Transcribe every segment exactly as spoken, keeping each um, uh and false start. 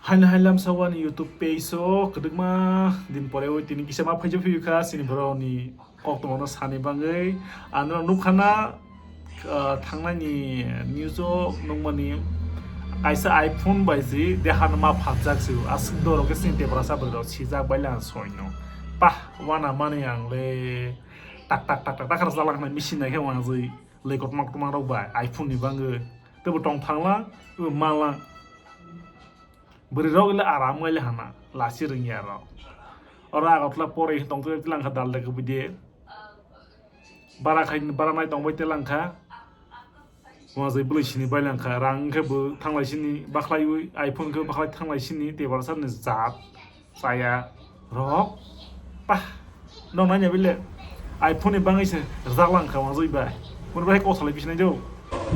Haino hai lamsa wani YouTube page o kwdwkma din pore o tini kisa ma phaijak phiyokha chini borok ni koktwma no sani bagwi. Ano nukha na, ah, thangnani news o nukmani kaisa iPhone bai si dehan ma phalchak si aswk dorok khe chini Tiprasa bwrwi rok sijak bai lang soino. Pah, wana mani ang le tak tak tak tak tak rwchaplang khe machine nai khe wanjwi le koktwma koktwma rok bai iPhone ni bagwi. Tebo tong thanglang, tebo manlang. Bwrwi rok le aram ngai le hana, lachi rwngya rok. Oro Agartala pore tong twi lang kha dal de kubui de. Bara khai, bara nai tong bai te lang kha. Wanjwi bwlwi sini bai lang kha. Rang khe bo thanglai sini bakhlai ui, iPhone khe bakhlai thanglai sini, Tiprasa ni jat. Chaya rok. Pah. Nong nanya bile. iPhone ni bangwi se rwchaplang kha wanjwi bai. Mun bai kosalai bisinai do.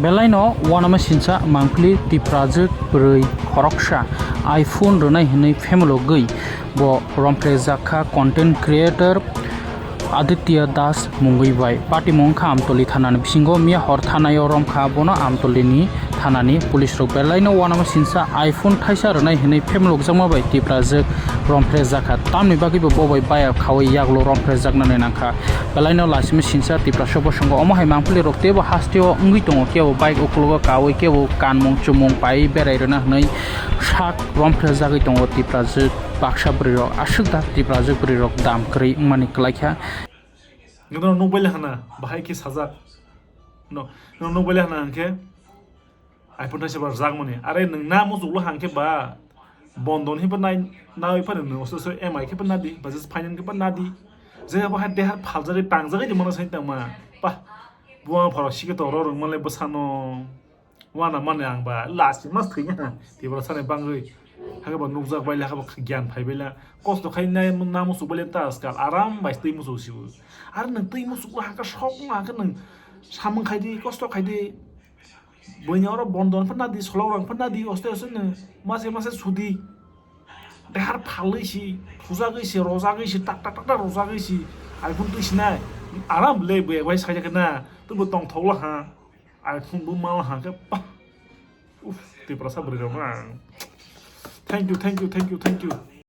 Belaino wanama sinsa mangpili Tiprajwk bwrwi khoroksa iPhone rwnai hwnwi phemelogwi bo romphrejakha content creator Aditya Das mungwi bai. Patimung kha Amtoli thanani bisingo miya hor thanaio romkha bono Amtolini thanani police rok belaino wanama sinsa iPhone thaisa rwnai hwnwi phemelokjakma bai Tiprajwk romphrejakha. Tamni bagwibo bo bai baya khawi yagulo romphrejaknani nangkha. Belaino lasima sinsa Tiprasa bosongo omo hai mangpili rok teibo hasteo wngwi tongo, kebo bike uklogo kawi, kebo kanmung chumung pai berai rwna hwnwi sak romphre jagwi tongo Tiprajwk baksa bwrwi rok. Aswk da Tiprajwk bwrwi rok dam kwrwi wngmani kwlaikha. Nokno nukbaile hana bahai khe sajak. No, nokno nukbaile hana hwnkhe iPhone thaisa ba rwjakmani. Are nwng na muchuklo hang khe ba bondon hiba nai, nawi phano nwng oso oso M I khe ba nadi, Bajaj Finance khe ba nadi. Je ba hai dehar phaljagwi tangjagwi di mano sai tangma. Pah, buang pharo sikhe to ro rwngmale bwsano. Wana mani ang ba last mas thwina ha. Tiprasa ni bangwi. Hake ba nukjak baile, hake ba gyan phai baile. Kosto khai nai na muchuk baile ta askal. Aram bai twi muchuk sibu. Ar nwng twi muchuk hake sok hake nwng samung khai di, kosto khai di. Buini oro bondon phan nadi, solok rang phan nadi, oste oste nwng mase mase sudi. Dehar phalwi si, thujagwi si, rojagwi si, tak tak tak tak rojagwi si. Ai phun twi sinai. Aram le bwe bai sai na. Tubu tong thokla ha. Ai phun bu mal ha ke pa. Uf, Tiprasa bwrwi rok na. Thank you, thank you, thank you, thank you.